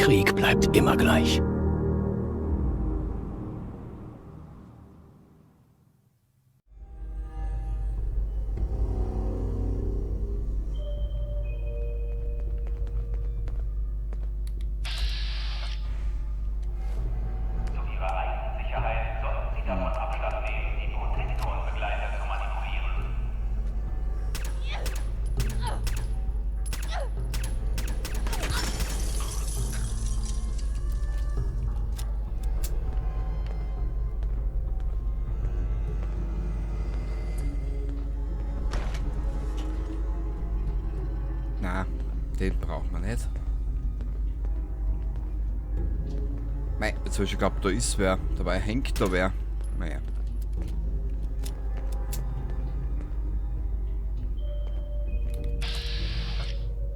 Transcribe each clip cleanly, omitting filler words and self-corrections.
Krieg bleibt immer gleich. Zu Ihrer eigenen Sicherheit sollten Sie davon Abstand nehmen, die Protektorenbegleiter zu manipulieren. Na, den braucht man nicht. Mei, jetzt hab ich schon geglaubt, da ist wer. Dabei hängt da wer. Naja.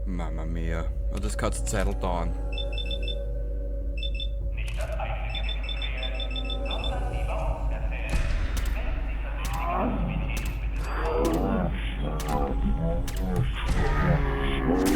Mama mia. Und das kann zur Zeit dauern. Nicht das eigene Gewissen quälen, sondern lieber uns erzählen. Melden Sie verdächtige Aktivitäten bitte sofort.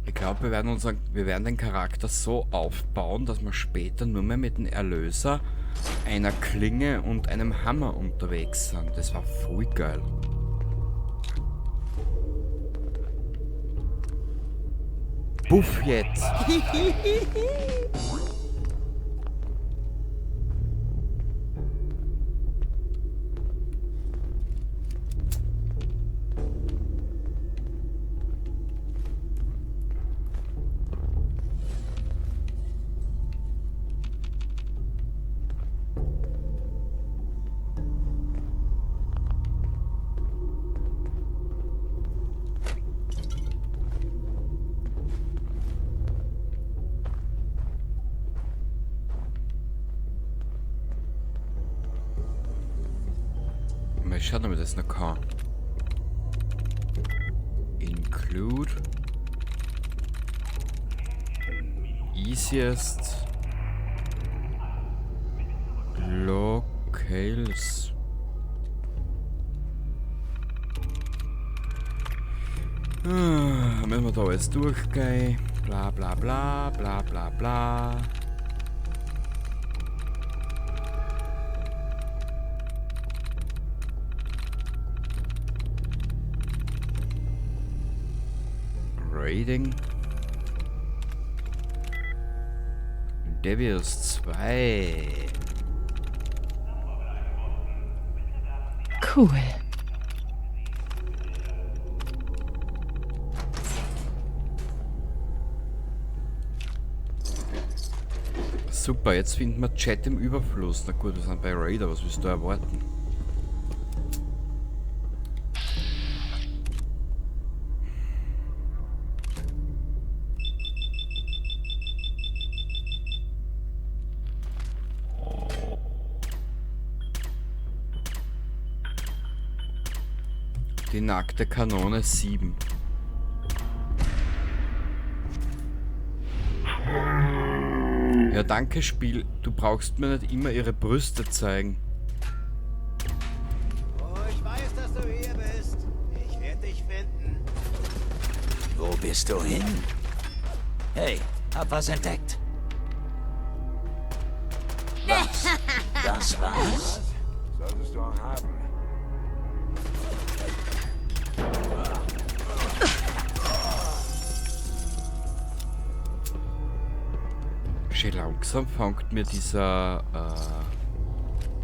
Ich glaube, wir werden den Charakter so aufbauen, dass wir später nur mehr mit dem Erlöser, einer Klinge und einem Hammer unterwegs sind. Das war voll geil. Puff jetzt! Mal schauen, ob ich das noch kann. Include. Easiest. Locales. Ah, müssen wir da alles durchgehen. Bla bla bla bla bla bla. Raiding. Devious 2. Cool. Super, jetzt finden wir Chat im Überfluss. Na gut, wir sind bei Raider, was willst du erwarten? Die nackte Kanone 7. Ja, danke Spiel. Du brauchst mir nicht immer ihre Brüste zeigen. Oh, ich weiß, dass du hier bist. Ich werde dich finden. Wo bist du hin? Hey, hab was entdeckt. Was? Das war's? Solltest du auch haben. Schön langsam fängt mir dieser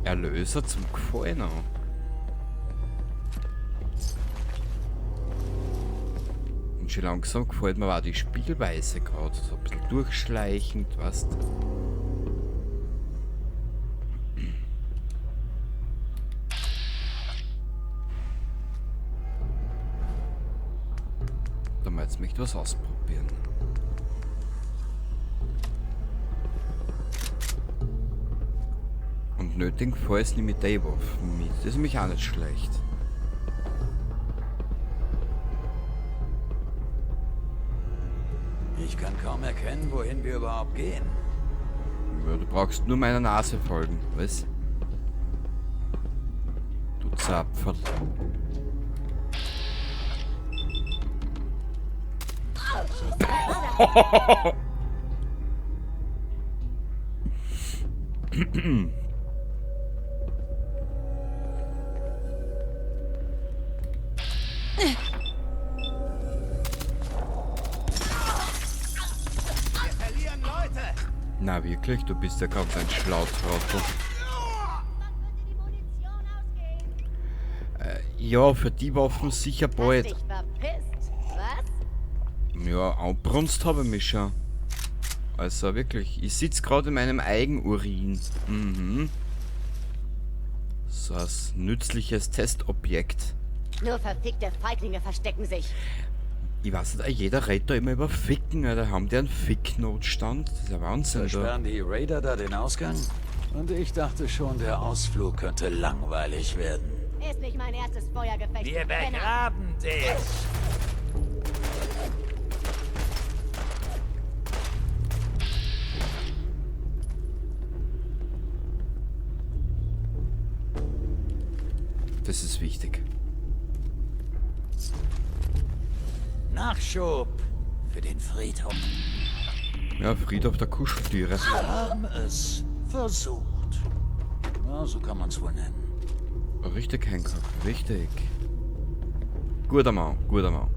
Erlöser zum Gefallen an. Und schon langsam gefällt mir auch die Spielweise grad. So ein bisschen durchschleichend, weißt. Da mal jetzt möchte ich was ausprobieren. Und nötigenfalls nehme ich die Waffe mit. Das ist nämlich auch nicht schlecht. erkennen, wohin wir überhaupt gehen. Ja, du brauchst nur meiner Nase folgen, was? Du Zapferl. Wir verlieren Leute. Na wirklich, du bist ja ganz ein Schlautrottel. Ja, für die Waffen sicher bald. Hast dich verpisst, was? Ja, angebrunst habe ich mich schon. Also wirklich, ich sitz gerade in meinem Eigenurin. Mhm. So ein nützliches Testobjekt. Nur verfickte Feiglinge verstecken sich. Ich weiß nicht, jeder redet da immer über Ficken, Alter. Haben die einen Ficknotstand? Das ist ja Wahnsinn, da. Versperren die Raider da den Ausgang? Und ich dachte schon, der Ausflug könnte langweilig werden. Ist nicht mein erstes Feuergefecht. Wir du Penner. begraben dich! Das ist wichtig. Nachschub für den Friedhof. Ja, Friedhof der Kuscheltiere. Wir haben es versucht. Na, so kann man's wohl nennen. Richtig, Hancock, richtig. Guter Mann, guter Mann.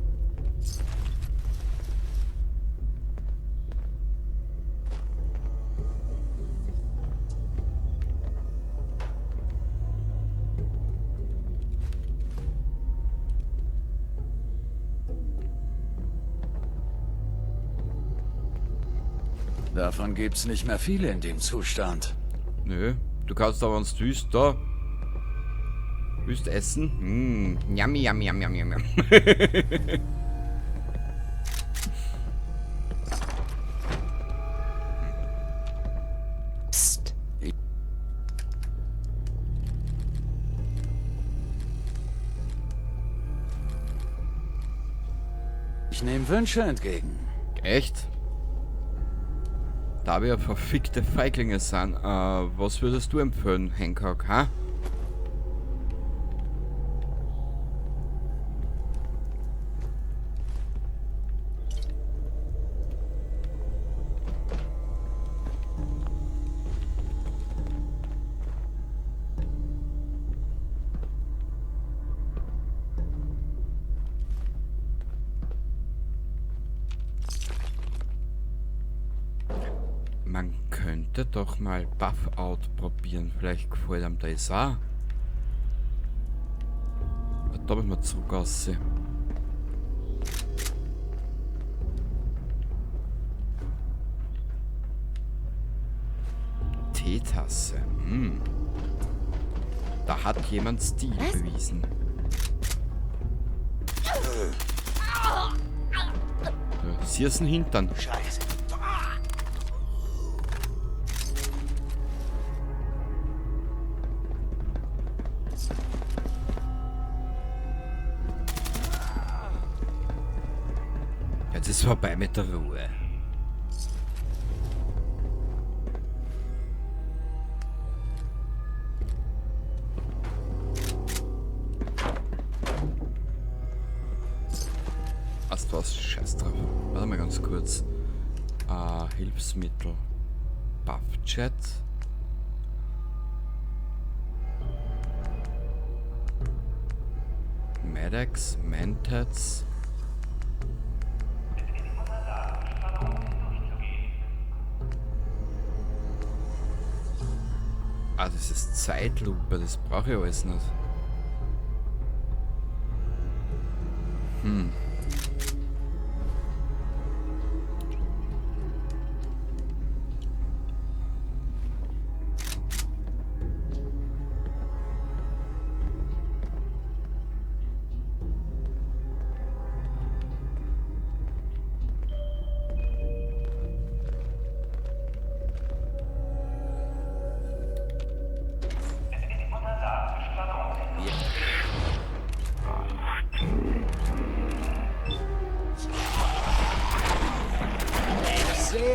Davon gibt's nicht mehr viele in dem Zustand. Nö, du kannst aber, wenn's willst, da. Willst essen? Yummy, yummy, yummy, yummy, yummy. Psst. Ich nehme Wünsche entgegen. Echt? Da wir verfickte Feiglinge sind, was würdest du empfehlen, Hancock, ha? Man könnte doch mal Buffout probieren. Vielleicht gefällt einem das auch. Da müssen wir zurück raus. Teetasse. Da hat jemand Stil Was? bewiesen. Ja, sie ist ein Hintern. Scheiße. Jetzt ist vorbei mit der Ruhe. Ach, was, scheiß drauf. Warte mal ganz kurz. Hilfsmittel. Buffjet. Medex, Mentats. Ah, das ist Zeitlupe, das brauche ich alles nicht.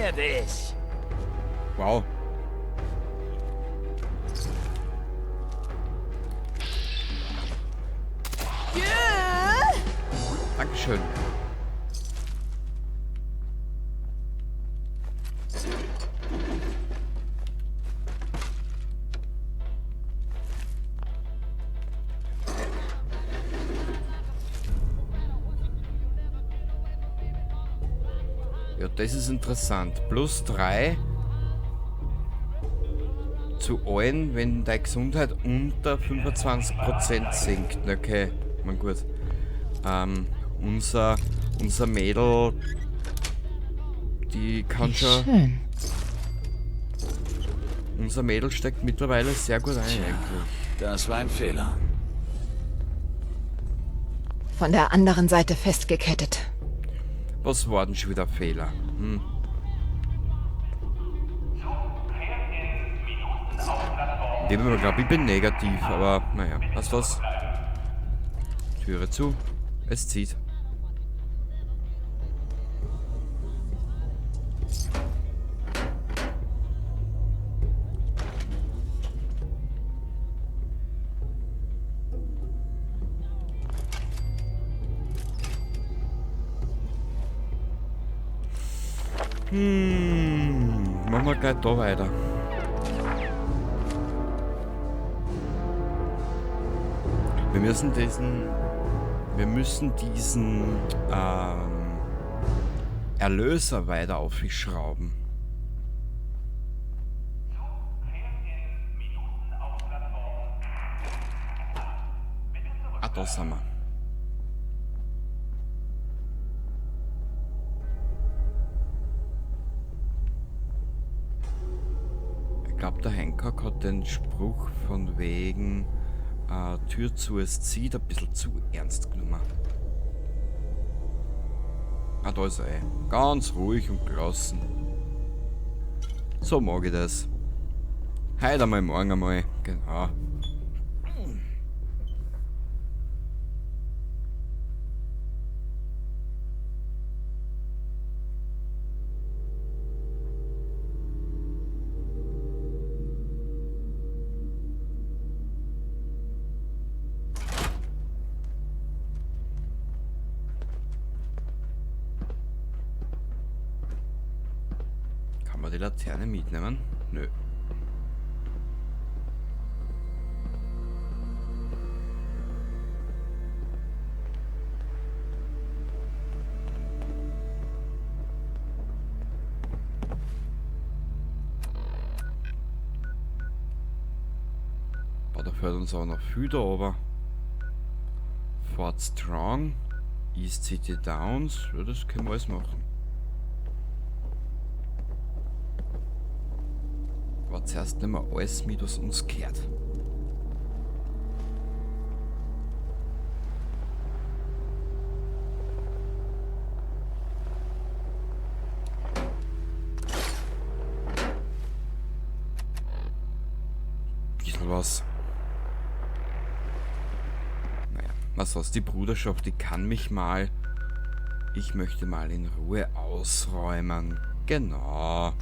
Sehe dich. Wow. Dankeschön. Ja, das ist interessant. Plus 3 zu allen, wenn deine Gesundheit unter 25% sinkt. Okay, man gut. Unser Mädel, die kann schon. Schön. Unser Mädel steckt mittlerweile sehr gut ein, eigentlich. Das war ein Fehler. Von der anderen Seite festgekettet. Was war denn schon wieder Fehler? Hm. Ich glaube, ich bin negativ, aber naja, was was. Türe zu. Es zieht. Machen wir gleich da weiter. Wir müssen diesen Erlöser weiter aufschrauben. Ah, da sind wir. Ich glaube, der Hancock hat den Spruch von wegen Tür zu, es zieht, ein bisschen zu ernst genommen. Ah, da ist er eh. Ganz ruhig und gelassen. So mag ich das. Heute einmal, morgen einmal. Genau. Kann man die Laterne mitnehmen? Nö. Boah, da fällt uns auch noch viel da oben. Fort Strong, East City Downs, ja, das können wir alles machen. Aber zuerst nehmen wir alles mit, was uns gehört. Bisschen was. Naja, was soll's, die Bruderschaft, die kann mich mal. Ich möchte mal in Ruhe ausräumen. Genau.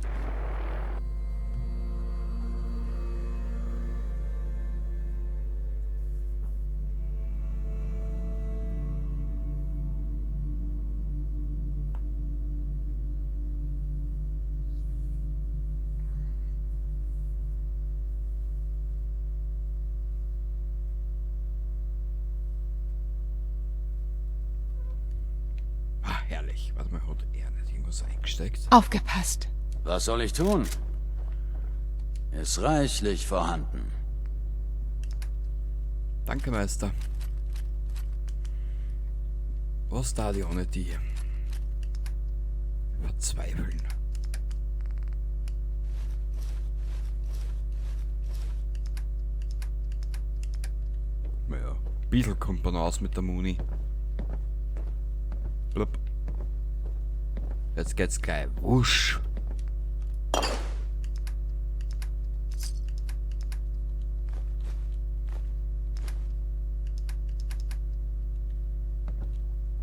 Herrlich. Warte mal, hat er nicht irgendwas eingesteckt? Aufgepasst. Was soll ich tun? Ist reichlich vorhanden. Danke, Meister. Was da die ohne die? Verzweifeln. Naja, ein bisschen kommt man aus mit der Muni. Blub. Jetzt geht's gleich. Wusch.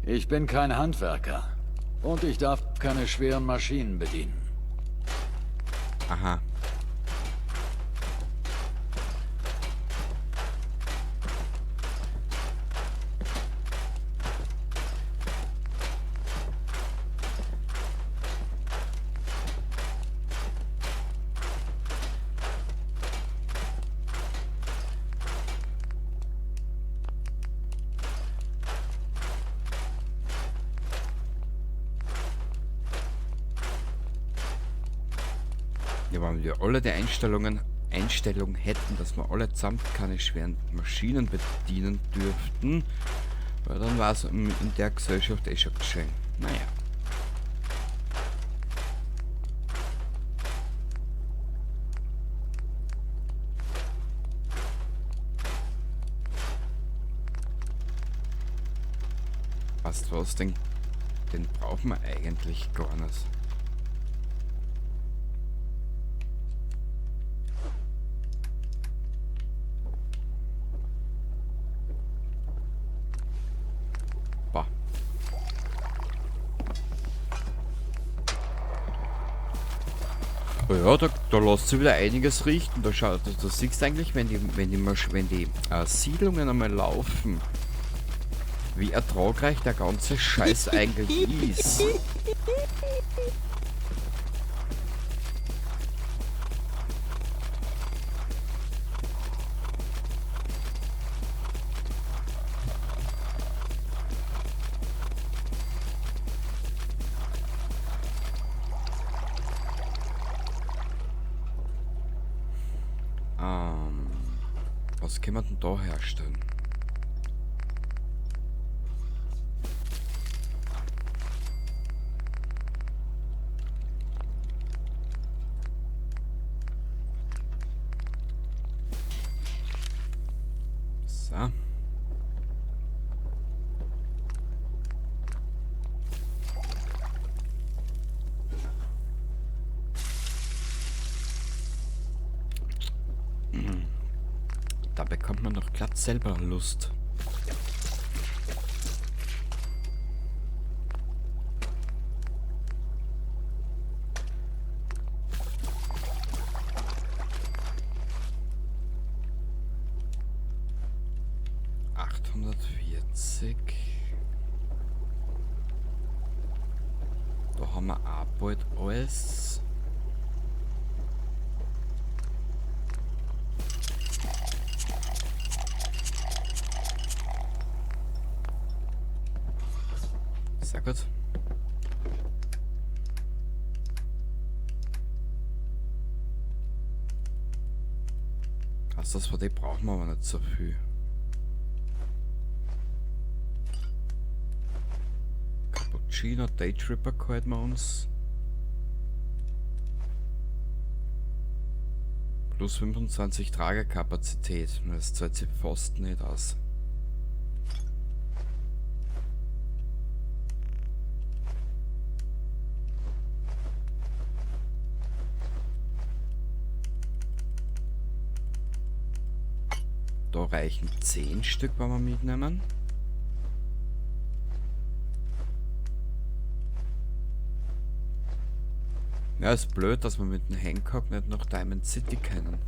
Ich bin kein Handwerker. Und ich darf keine schweren Maschinen bedienen. Aha. Ja, wenn wir alle die Einstellungen hätten, dass wir alle zusammen keine schweren Maschinen bedienen dürften, weil dann war es in der Gesellschaft eh schon geschehen. Naja. Passt was, den brauchen wir eigentlich gar nicht. Ja, da lässt sich wieder einiges richten. Da siehst du eigentlich, wenn die Siedlungen einmal laufen, wie ertragreich der ganze Scheiß eigentlich ist. Was können wir denn da herstellen? So. Da bekommt man doch glatt selber Lust. ...840... Da haben wir auch bald alles. Sehr gut. Also das von dem brauchen wir aber nicht so viel. Cappuccino Daytripper gehalten wir uns. Plus 25 Tragekapazität. Das zahlt sich fast nicht aus. Da reichen 10 Stück, wenn wir mitnehmen. Ja, ist blöd, dass wir mit dem Hancock nicht nach Diamond City können.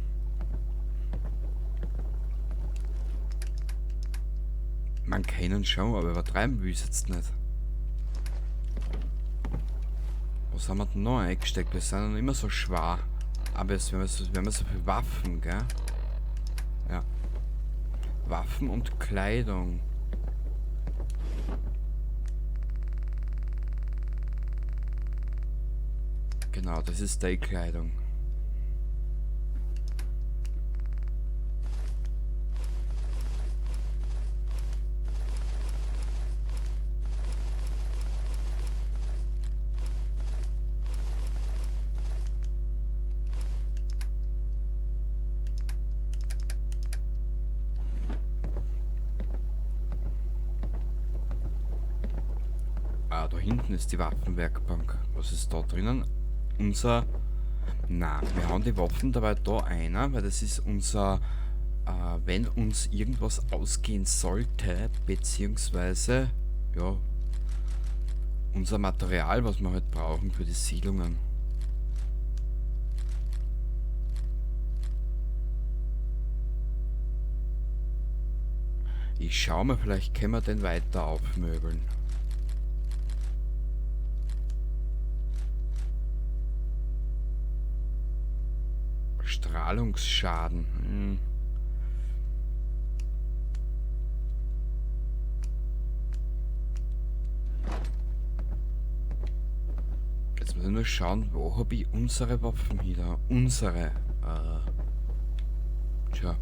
Man kann schon, aber übertreiben will ich jetzt nicht. Was haben wir denn noch eingesteckt? Wir sind noch immer so schwer. Aber jetzt werden wir so viele Waffen, gell? Ja. Waffen und Kleidung. Genau, das ist die Kleidung. Ah, da hinten ist die Waffenwerkbank. Was ist da drinnen? Unser... Na, wir hauen die Waffen dabei da einer, weil das ist unser... wenn uns irgendwas ausgehen sollte, beziehungsweise... Ja... Unser Material, was wir halt brauchen für die Siedlungen. Ich schau mal, vielleicht können wir den weiter aufmöbeln. Strahlungsschaden. Jetzt muss ich nur schauen, wo hab ich unsere Waffen wieder? Unsere. Tja.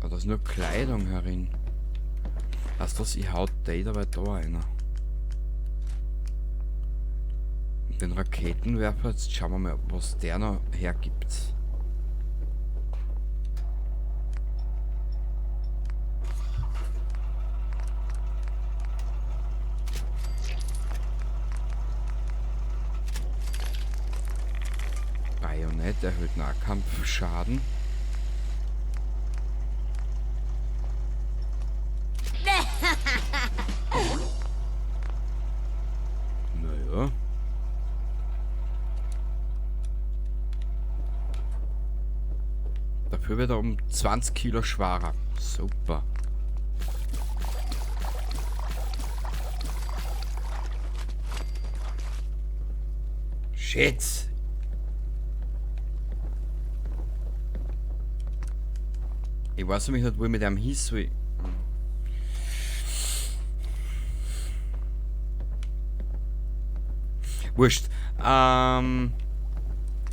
Ah, da ist nur Kleidung herin. Weißt du was, ich hau die dabei da einer. Und den Raketenwerfer, jetzt schauen wir mal, was der noch hergibt. Bajonett erhöht Nahkampfschaden. Naja. Dafür wird er um 20 Kilo schwerer. Super. Shit. Ich weiß nämlich nicht, wo ich mit einem hieß. Wurscht. Ja,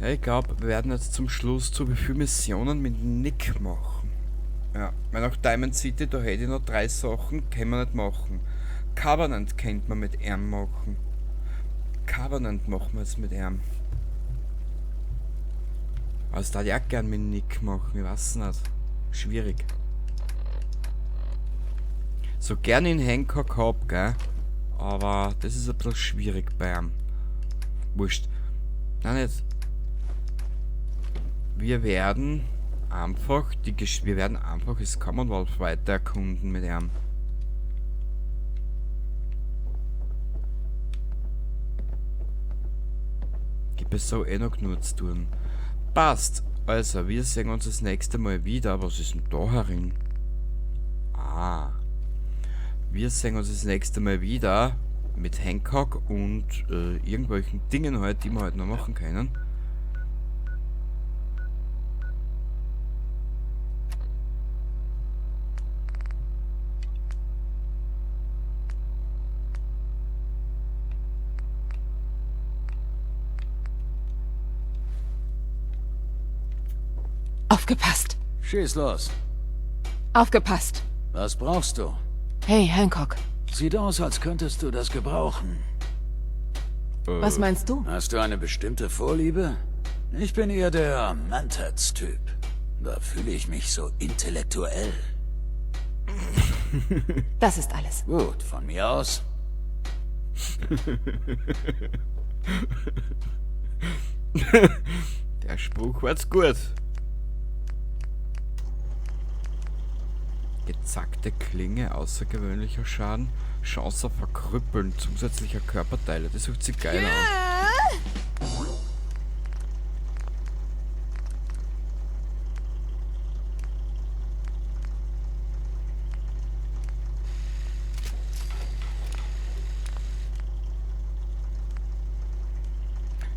ich glaub, wir werden jetzt zum Schluss zu wie viele Missionen mit Nick machen. Ja, weil nach Diamond City, da hätte ich noch 3 Sachen, können wir nicht machen. Covenant könnte man mit ihm machen. Covenant machen wir jetzt mit ihm. Aber das darf ich auch gern mit Nick machen, ich weiß nicht. Schwierig. So gern in Hancock hab, gell? Aber das ist ein bisschen schwierig bei ihm. Wurscht. Nein, nicht. Wir werden einfach die Gesch-, wir werden einfach das Commonwealth weiter erkunden mit ihm. Gibt es so eh noch genug zu tun. Passt. Also, wir sehen uns das nächste Mal wieder. Was ist denn da herin? Ah. Wir sehen uns das nächste Mal wieder mit Hancock und irgendwelchen Dingen halt, die wir halt noch machen können. Aufgepasst. Schieß los. Aufgepasst. Was brauchst du? Hey, Hancock. Sieht aus, als könntest du das gebrauchen. Was meinst du? Hast du eine bestimmte Vorliebe? Ich bin eher der Mentats-Typ. Da fühle ich mich so intellektuell. Das ist alles. Gut, von mir aus. Der Spruch war's gut. Gezackte Klinge, außergewöhnlicher Schaden, Chance auf Verkrüppeln zusätzlicher Körperteile. Das hört sich geil an.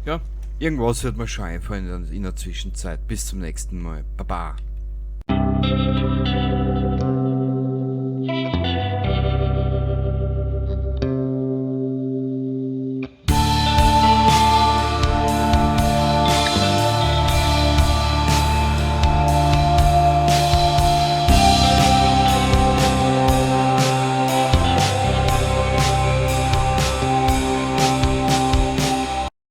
Ja, irgendwas wird mir schon einfallen in der Zwischenzeit. Bis zum nächsten Mal. Baba.